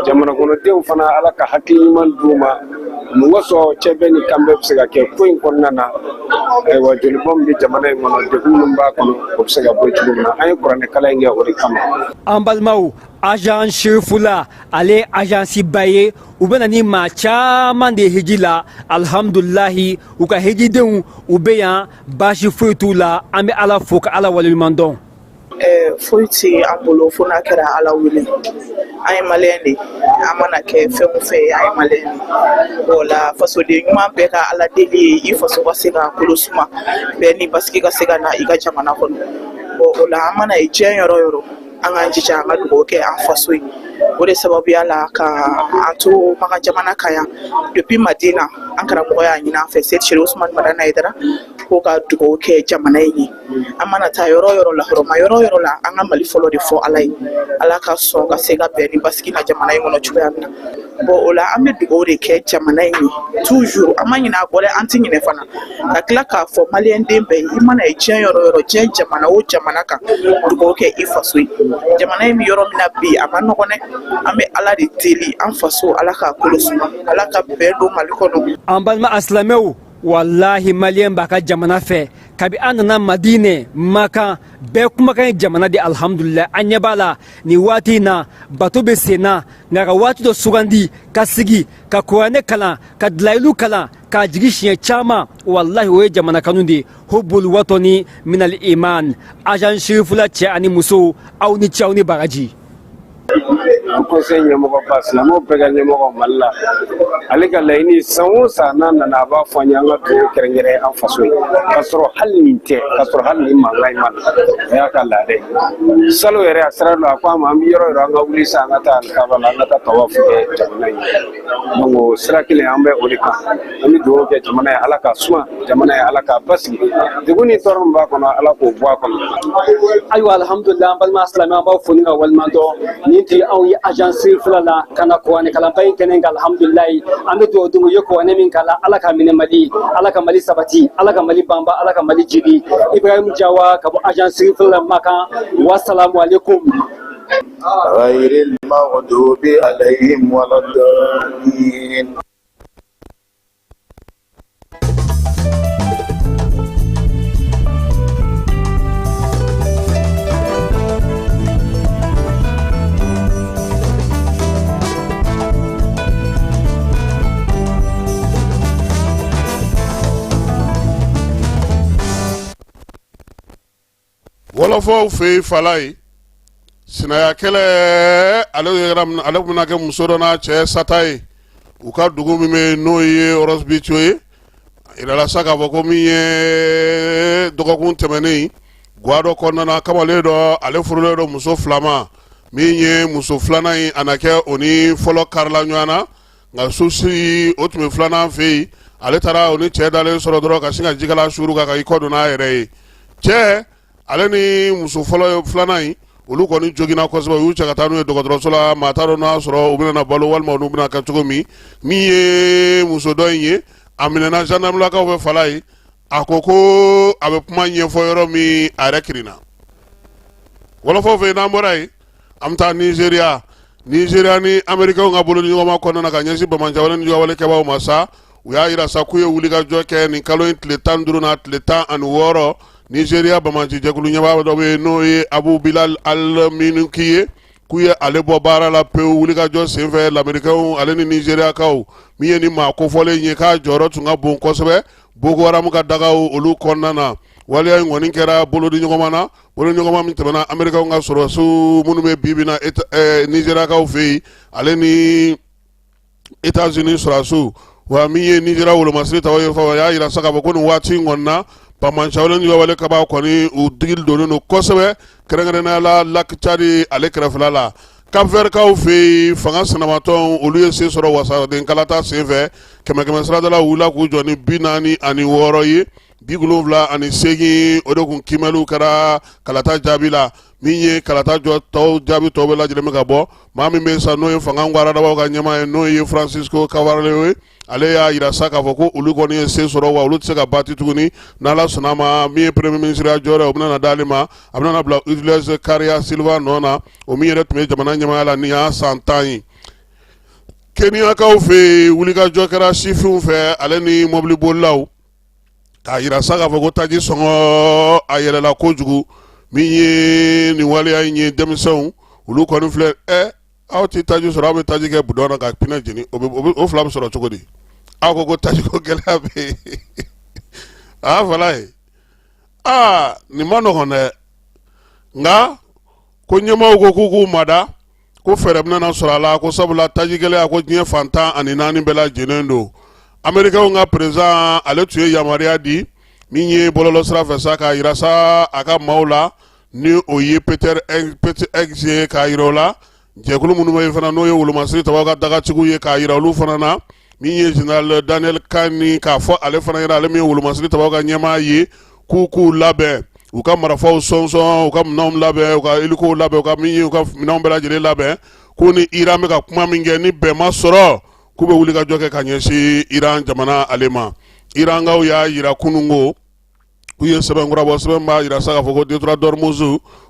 S6: Jamana kɔnɔdenw fana, Ala ka hakili ɲuman d'u ma. Mun kosɔn cɛbɛn ni kanbɛn bɛ se ka kɛ ko in kɔnɔna na? Ayiwa, jolibɔn min bɛ jamana in kɔnɔ, degun minnu b'a kɔnɔ, o bɛ se ka bɔ cogo min na, an ye kuranɛ kalan in kɛ o de kama.
S3: An balimaw, agence Cherifla, ale ye agence ba ye. U bɛ na ni maa caman de ye hiji la. Alhamdulilahi, u ka hijidenw, u bɛ yan, baasi foyi t'u la. An bɛ Ala fo ka Ala waleɲuman dɔn.
S7: Foyi tɛ an bolo fo n'a kɛra Ala wele. An ye maliyɛn de, an mana kɛ fɛn o fɛn ye, an ye maliyɛn de. O la, fasoden ɲuman bɛɛ ka Ala deli ye i faso ka se ka kolo suma, bɛn ni basigi ka se ka na i ka jamana kɔnɔ. Bon, o la, an mana ye diɲɛ yɔrɔ o yɔrɔ, an k'an jija an ka dugawu kɛ an faso ye. O de sababuya la ka an to Makan jamana kan yan depuis Madina, an karamɔgɔ y'a ɲini an fɛ, Seyidi Chérif Ousmane Madani Haïdara, ko ka dugawu kɛ jamana in ye. An mana taa yɔrɔ o yɔrɔ la, hɔrɔma yɔrɔ o yɔrɔ la, an ka Mali fɔlɔ de fɔ Ala ye, Ala ka sɔn ka se ka bɛn ni basigi na jamana in kɔnɔ cogoya min na. Bon, o la, an bɛ dugawu de kɛ jamana in ye toujours. An ma ɲinɛ a kɔ dɛ, an tɛ ɲinɛ fana. Ka tila k'a fɔ maliyɛn den bɛɛ ye, i mana ye diɲɛ yɔrɔ o yɔrɔ, diɲɛ jamana o jamana kan, dugawu kɛ i faso ye. Jamana in bɛ yɔrɔ min na bi, a ma nɔgɔn dɛ. An bɛ Ala de deli, an faso, Ala k'a kolo suma, Ala ka bɛn don Mali kɔnɔ.
S3: An balima asilamɛw, walahi, maliyɛn b'a ka jamana fɛ. Kabi an nana Madinɛ Makan, bɛɛ kumakan ye jamana de. Alhamdulillah, an ɲɛ b'a la nin waati in na, bato bɛ sen na, nka ka waati dɔ sugandi ka sigi ka kuranɛ kalan, ka dilayilu kalan, k'a jigi siɲɛ caman, walahi, o ye jamana kanu de ye. Hubbul watani minal iman. Agence Cherifla cɛ ani musow, aw ni ce, aw ni baraji.
S6: Haut Conseil ɲɛmɔgɔba, silamɛw bɛɛ ka ɲɛmɔgɔ Mali la, ale ka laɲini, san o san n'a nana, a b'a fɔ an ye an ka dugawu kɛrɛnkɛrɛn an faso ye, k'a sɔrɔ hali nin tɛ, k'a sɔrɔ hali nin mankan in ma na. O y'a ka laada ye. Salon yɛrɛ, a sira don, a ko an ma, an bɛ yɔrɔ o yɔrɔ, an ka wuli sa, an ka taa alikaba la, an ka taa tawafu kɛ jamana in ye. Donc o sira kelen, an bɛ o de kan. An bɛ dugawu kɛ jamana ye, Ala ka suma jamana ye, Ala k'a basigi. Degun ni tɔɔrɔ min b'a kɔnɔ, Ala k'o bɔ a kɔnɔ.
S3: Ayiwa, alhamdulillah, an balima silamɛ, an b'aw fo ni ka waleɲuman dɔn. Nin tun ye anw ye agence Cherifla la ka na kuranɛ kalanba in kɛnɛ kan. Alhamdulilayi, an bɛ dugawu dun. U ye kuranɛ min kalan, Ala ka minɛ Mali, Ala ka Mali sabati, Ala ka Mali banba, Ala ka Mali jigi. Ibrahim Jawa ka bɔ agence Cherifla la Makan. Wasalamu aleykum.
S8: غير المغضوب عليهم ولا الضالين.
S1: Wɔlɔfɔw fɛ yen, fala ye sinaya kɛlɛ, ale ale bɛna kɛ muso dɔ n'a cɛ sata ye u ka dugu min bɛ yen, n'o ye Ross Bethio ye. A yirala sa k'a fɔ ko min ye dɔgɔkun tɛmɛnen, gwa dɔ kɔnɔna na, kamalen dɔ, ale furulen don muso fila ma. Min ye muso filanan ye, a na kɛ o ni fɔlɔ karila ɲɔgɔn na, nka susi o tun bɛ filanan fɛ yen. Ale taara o ni cɛ dalen sɔrɔ dɔrɔn ka sin ka jikala suuru kan ka i kɔ don n'a yɛrɛ ye. Cɛ ale ni muso fɔlɔ filanan in, olu kɔni joginna kosɛbɛ. U y'u cɛ ka taa n'u ye dɔgɔtɔrɔso la. Maa t'a dɔn n'a sɔrɔ u bɛna na balo walima olu bɛna kɛ cogo min. Min ye muso dɔ in ye, a minɛna gendarmelakaw fɛ fala ye. A ko ko a bɛ kuma ɲɛfɔ yɔrɔ min, a yɛrɛ kirinna. Wɔlɔfɔw fɛ yen, n'an bɔra yen, an bɛ taa Nizeriya. Nizeriya ni Amerikɛnw ka bolodiɲɔgɔnma kɔnɔna na ka ɲɛsin banbaanciwale ni juguyawale kɛbaaw ma sa, u y'a yira sa k'u ye wulikajɔ kɛ nin kalo in tile 15 n'a tile 16. Nizeriya banbaanci jɛkulu ɲɛmaa dɔ bɛ yen, n'o ye Abu Bilal al-Minuki ye, k'u ye ale bɔ baara la pewu wulikajɔ senfɛ Lamerikɛnw ale ni Nizeriyakaw. Min ye nin maa kofɔlen ye, k'a jɔyɔrɔ tun ka bon kosɛbɛ Boko Haram ka dagaw olu kɔnɔna na. Waleya in kɔni kɛra bolodiɲɔgɔnma na, bolodiɲɔgɔnma min tɛmɛna Amerikɛnw ka sɔrɔdasiw minnu bɛ bi bi in na Nizeriyakaw fɛ yen, ale ni Etats-Unis sɔrɔdasiw. Wa min ye Nizeriya wolomasiri taw ye, fɔ y'a yira sa k'a fɔ ko nin waati in kɔni na, banbaanciwale ni juguyawale kɛbaaw kɔni, u digi donnen don kosɛbɛ, kɛrɛnkɛrɛnnenya la Lac Tchad ale kɛrɛfɛla la. Cap-Vertkaw fɛ yen, fanga sinamatɔnw, olu ye se sɔrɔ wasaden kalata senfɛ. Kɛmɛ kɛmɛ saradala, wulila k'u jɔ ni 46 ye, 78, o de kun kiimɛliw kɛra kalata jaabi la. Min ye kalata jɔ tɔw jaabi tɔw bɛɛ lajɛlen bɛ ka bɔ, maa min bɛ sa, n'o ye fanga gwaradabaw ka ɲɛmaa ye, n'o ye Francisco Carvalho ye, ale y'a yira sa k'a fɔ ko olu kɔni ye se sɔrɔ, wa olu tɛ se ka bati tuguni n'Ala sɔnna a ma. Min ye premier ministre ya jɔyɔrɔ ye, o bɛna na d'ale ma. A bɛna na bila Ulisses Correia Silva nɔ na, o min yɛrɛ tun bɛ jamana ɲɛmaaya la nin y'a san 10 ye. Keniyakaw fɛ yen, wulikajɔ kɛra sifinw fɛ ale ni mɔbilibolilaw k'a yira sa k'a fɔ ko taji sɔngɔ a yɛlɛla kojugu. Min ye nin waleya in ye, denmisɛnw olu kɔni filɛ, aw tɛ taji sɔrɔ, aw bɛ taji kɛ bidɔn na ka pinɛ jeni. O fila bɛ sɔrɔ cogo di? Aw ko ko taji ko gɛlɛya bɛ yen. A fala ye, aa, nin ma nɔgɔn dɛ. Nka ko ɲɛmaaw ko k'u k'u mada, ko fɛɛrɛ bɛna na sɔrɔ a la, ko sabula taji gɛlɛya ko diɲɛ fan 14 bɛɛ lajɛlen don. Amerikɛnw ka président, ale tun ye yamaruya di min ye bɔlɔlɔ sira fɛ sa, k'a yira sa a ka maaw la, ni o ye Pete Hegseth ye, k'a yira o la jɛkulu minnu bɛ yen fana, n'o ye wolomasiri tabaw ka dagatigiw ye, k'a yira olu fana na. Min ye général Daniel Kani, k'a fɔ ale fana ɲɛna, ale min ye wolomasiri tabaw ka ɲɛmaa ye, k'u k'u labɛn, u ka marifaw sɔnsɔn, u ka minɛnw labɛn, u ka helikow labɛn, u ka min ye, u ka minɛnw bɛɛ lajɛlen labɛn, k'u ni Iran bɛ ka kuma min kɛ, ni bɛn ma sɔrɔ, k'u bɛ wuli ka jɔ kɛ ka ɲɛsin Iran jamana ale ma. Irankaw y'a yira kunun ko u ye sɛbɛn kura bɔ, sɛbɛn b'a yira sa k'a fɔ ko détroit d'Ormuz,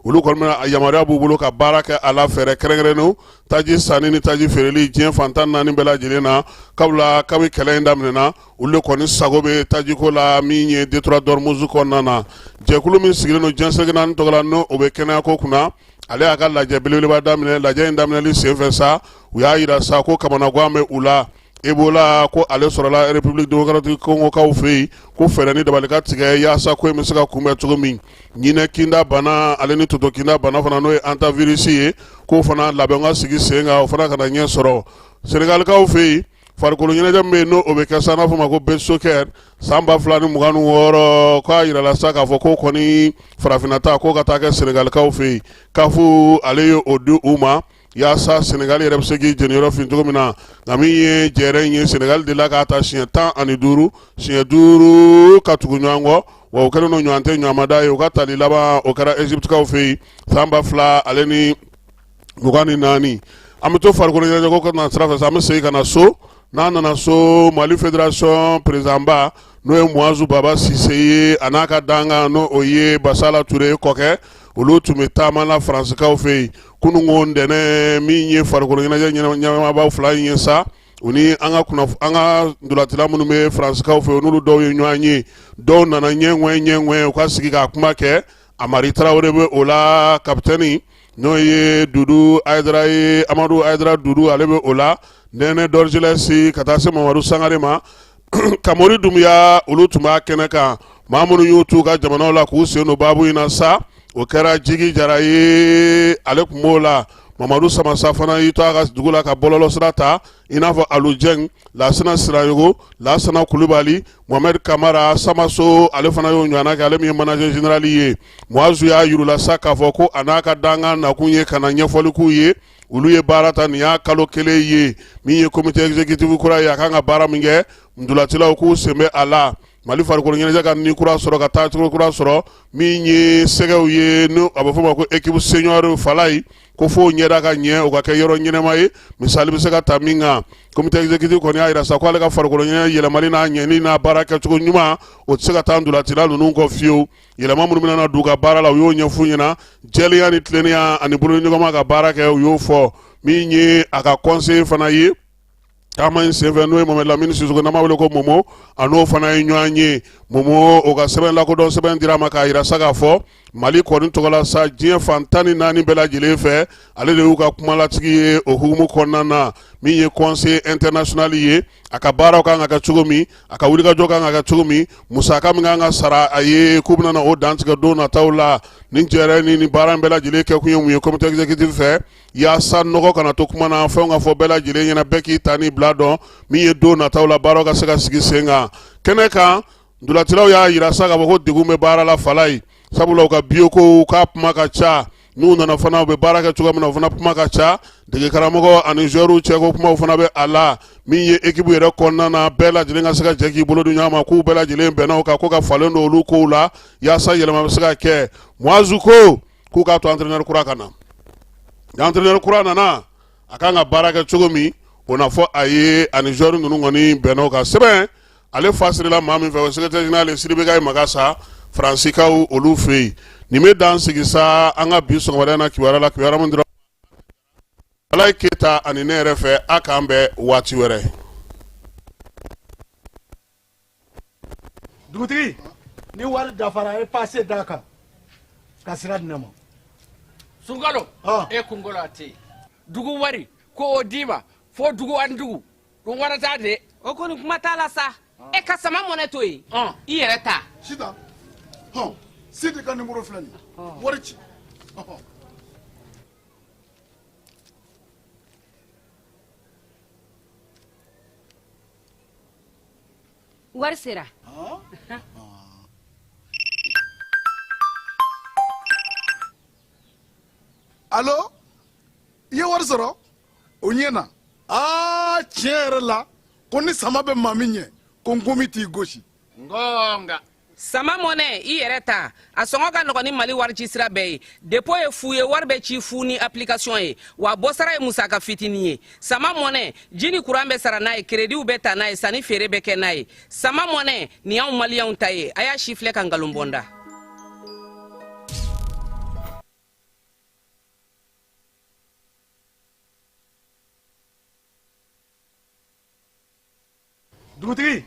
S1: olu kɔni bɛna yamaruya b'u bolo ka baara kɛ a la, fɛɛrɛ kɛrɛnkɛrɛnnenw, taji sanni ni taji feereli diɲɛ fan 14 bɛɛ lajɛlen na. Kabila kabi kɛlɛ in daminɛna, olu de kɔni sago bɛ tajiko la min ye détroit d'Ormuz kɔnɔna na. Jɛkulu min sigilen don diɲɛ seleke naani tɔgɔ la, n'o o bɛ kɛnɛyako kunna, ale y'a ka lajɛ belebeleba daminɛ. Lajɛ in daminɛli senfɛ sa, u y'a yira sa ko kamanagan bɛ u la. Ebola ko ale sɔrɔla République démocratique Congo kaw fɛ yen, ko fɛɛrɛ ni dabali ka tigɛ yaasa ko in bɛ se ka kunbɛn cogo min. Ɲinɛ kinda bana ale ni toto kinda bana fana, n'o ye hantavirus ye, k'o fana labɛn ka sigi sen kan, o fana kana ɲɛ sɔrɔ. Senegalikaw fɛ yen, farikolo ɲɛnajɛ min bɛ yen, n'o o bɛ kɛ sa, n'a fɔ ma ko beach soccer, san 2026, k'a yirala sa k'a fɔ ko kɔni farafinna ta k'o ka taa kɛ Senegalikaw fɛ yen. CAF ale ye o di u ma yaasa Senegal yɛrɛ bɛ se k'i jeniyɔrɔ fin cogo min na. Nka min ye jɛrɛ in ye, Senegal delila k'a ta siɲɛ 15, siɲɛ duuru ka tugu ɲɔgɔn kɔ, wa o kɛlen don ɲɔgɔn tɛ ɲɔgɔnmada ye. U ka tali laban, o kɛra Egyptekaw fɛ yen san 2024. An bɛ to farikolo ɲɛnajɛko ka na sira fɛ sa, an bɛ segin ka na so. N'an nana so, Mali fédération président ba, n'o ye Muazu Baba Sise ye, a n'a ka dankan, n'o o ye Basala Ture kɔkɛ, olu tun bɛ taama la Faransikaw fɛ yen kununko ntɛnɛn. Min ye farikolo ɲɛnajɛ ɲɛmaabaw fila in ye sa, u ni an ka ntolacila minnu bɛ Faransikaw fɛ yen, n'olu dɔw ye ɲɔgɔn ye, dɔw nana ɲɛŋɛ ɲɛŋɛ u ka sigi k'a kuma kɛ. Amari Tarawele bɛ o la, kapitɛni n'o ye Dudu Ayidara ye, Amadu Ayidara Dudu, ale bɛ o la, Nɛnɛ Dɔrizilɛsi, ka taa se Mamadu Sangare ma, Kamori Dunbiya, olu tun b'a kɛnɛ kan. Maa minnu y'u t'u ka jamanaw la k'u sen don baabu in na sa, o kɛra Jigi Jara ye, ale tun b'o la. Mamadu Samasa fana y'i to a ka dugu la ka bɔlɔlɔsira ta, i n'a fɔ Alu Jɛng, Lasina Sirayogo, Lasana Kulubali, Mohamed Kamara Samaso, ale fana y'o ɲɔgɔnna kɛ, ale min ye manager général ye. Muazu y'a yir'u la sa k'a fɔ ko a n'a ka dankan nakun ye ka na ɲɛfɔli k'u ye. Olu ye baara ta, nin y'a kalo kelen ye. Min ye comité exécutif kura ye, a kan ka baara min kɛ, ntolacilaw k'u sen bɛ a la. Mali farikolo ɲɛnajɛ ka ni kura sɔrɔ, ka taacogo kura sɔrɔ. Min ye sɛgɛw ye, n'o a bɛ fɔ o ma ko équipe senior Falayi, ko fo ɲɛda ka ɲɛ, o ka kɛ yɔrɔ ɲɛnama ye. Misali bɛ se ka ta min kan, comité exécutif kɔni y'a jira sa ko ale ka farikolo ɲɛnajɛ yɛlɛmali n'a ɲɛni n'a baara kɛcogo ɲuman, o tɛ se ka taa ntolacila ninnu kɔ fiyewu. Yɛlɛma minnu bɛna don u ka baara la, u y'o ɲɛf'u ɲɛna. Jɛlenya ni tilennenya ani bolodiɲɔgɔnma ka baara kɛ, u y'o fɔ. Min ye a ka conseiller fana ye taama in senfɛ, n'o ye Mohamed Lamini Sisoko, n'an b'a wele ko Momo, a n'o fana ye ɲɔgɔn ye. Momo, o ka sɛbɛn lakodɔn sɛbɛn dira a ma k'a jira sa k'a fɔ Mali kɔni tɔgɔ la sa, diɲɛ fan 14 bɛɛ lajɛlen fɛ, ale de y'u ka kumalatigi ye o hukumu kɔnɔna na. Min ye conseil international ye, a ka baaraw kan ka kɛ cogo min, a ka wulikajɔ kan ka kɛ cogo min, musaka min kan ka sara a ye, k'u bɛna o dantigɛ don nataw la. Nin jɛrɛ ni nin baara in bɛɛ lajɛlen kɛkun ye mun ye comité exécutif fɛ? Yaasa nɔgɔ kana to kuma na, fɛnw ka fɔ bɛɛ lajɛlen ɲɛna, bɛɛ k'i ta ni bila dɔn. Min ye don nataw la baaraw ka se ka sigi sen kan kɛnɛ kan. Ntolacilaw y'a jira sa k'a fɔ ko degun bɛ baara la Falayi, sabula u ka billet ko k'a kuma ka ca. N'u nana fana, u bɛ baara kɛ cogo min na, o fana kuma ka ca. Dege karamɔgɔ ani joueurs cɛ ko kumaw fana bɛ a la. Min ye équipe yɛrɛ kɔnɔna na, bɛɛ lajɛlen ka se ka jɛ k'i bolo di ɲɔgɔn ma, k'u bɛɛ lajɛlen bɛnna o kan ko ka falen don olu kow la yaasa yɛlɛma bɛ se ka kɛ. Muazu ko k'u k'a to entraîneur kura ka na. Ni entraîneur kura nana, a kan ka baara kɛ cogo min, o na fɔ a ye. Ani joueur ninnu kɔni bɛnna o kan. Sɛbɛn ale fasirila maa min fɛ, o secrétaire général Sidibe Gaye Magasa, Faransikaw olu fɛ yen. Nin bɛ dan sigi sa an ka bi sɔgɔmada in na kibaruya la, kibaruya min dira Alayi Keyita ani ne yɛrɛ fɛ. A k'an bɛn waati wɛrɛ.
S9: Dugutigi, ni wari dafara, a ye pase d'a kan ka sira di ne ma.
S10: Sunkalo, e kunkolo a tɛ yen. Dugu wari ko o d'i ma fo dugu ani dugu dun wara t'a de.
S11: O kɔni kuma t'a la sa. E ka sama mɔnɛ to yen, i yɛrɛ ta.
S9: Sitan, hɔn, Sidi ka nimoro filɛ nin ye, wari ci.
S11: Wari sera.
S9: Alo, i ye wari sɔrɔ? O ɲɛna. Aa, tiɲɛ yɛrɛ la, ko ni sama bɛ maa min ɲɛ, ko nkomi t'i gosi.
S10: Ngonga.
S11: Sama mɔnɛ, i yɛrɛ ta, a sɔngɔ ka nɔgɔn ni Mali warici sira bɛɛ ye. Dépôt ye fu ye, wari bɛ ci fu ni application ye, wa bɔsara ye musaka fitinin ye. Sama mɔnɛ, ji ni kuran bɛ sara n'a ye, kerediw bɛ ta n'a ye, sanni feere bɛ kɛ n'a ye. Sama mɔnɛ nin y'anw maliyɛnw ta ye. A y'a si filɛ ka nkalon bɔ n da.
S9: Dugutigi.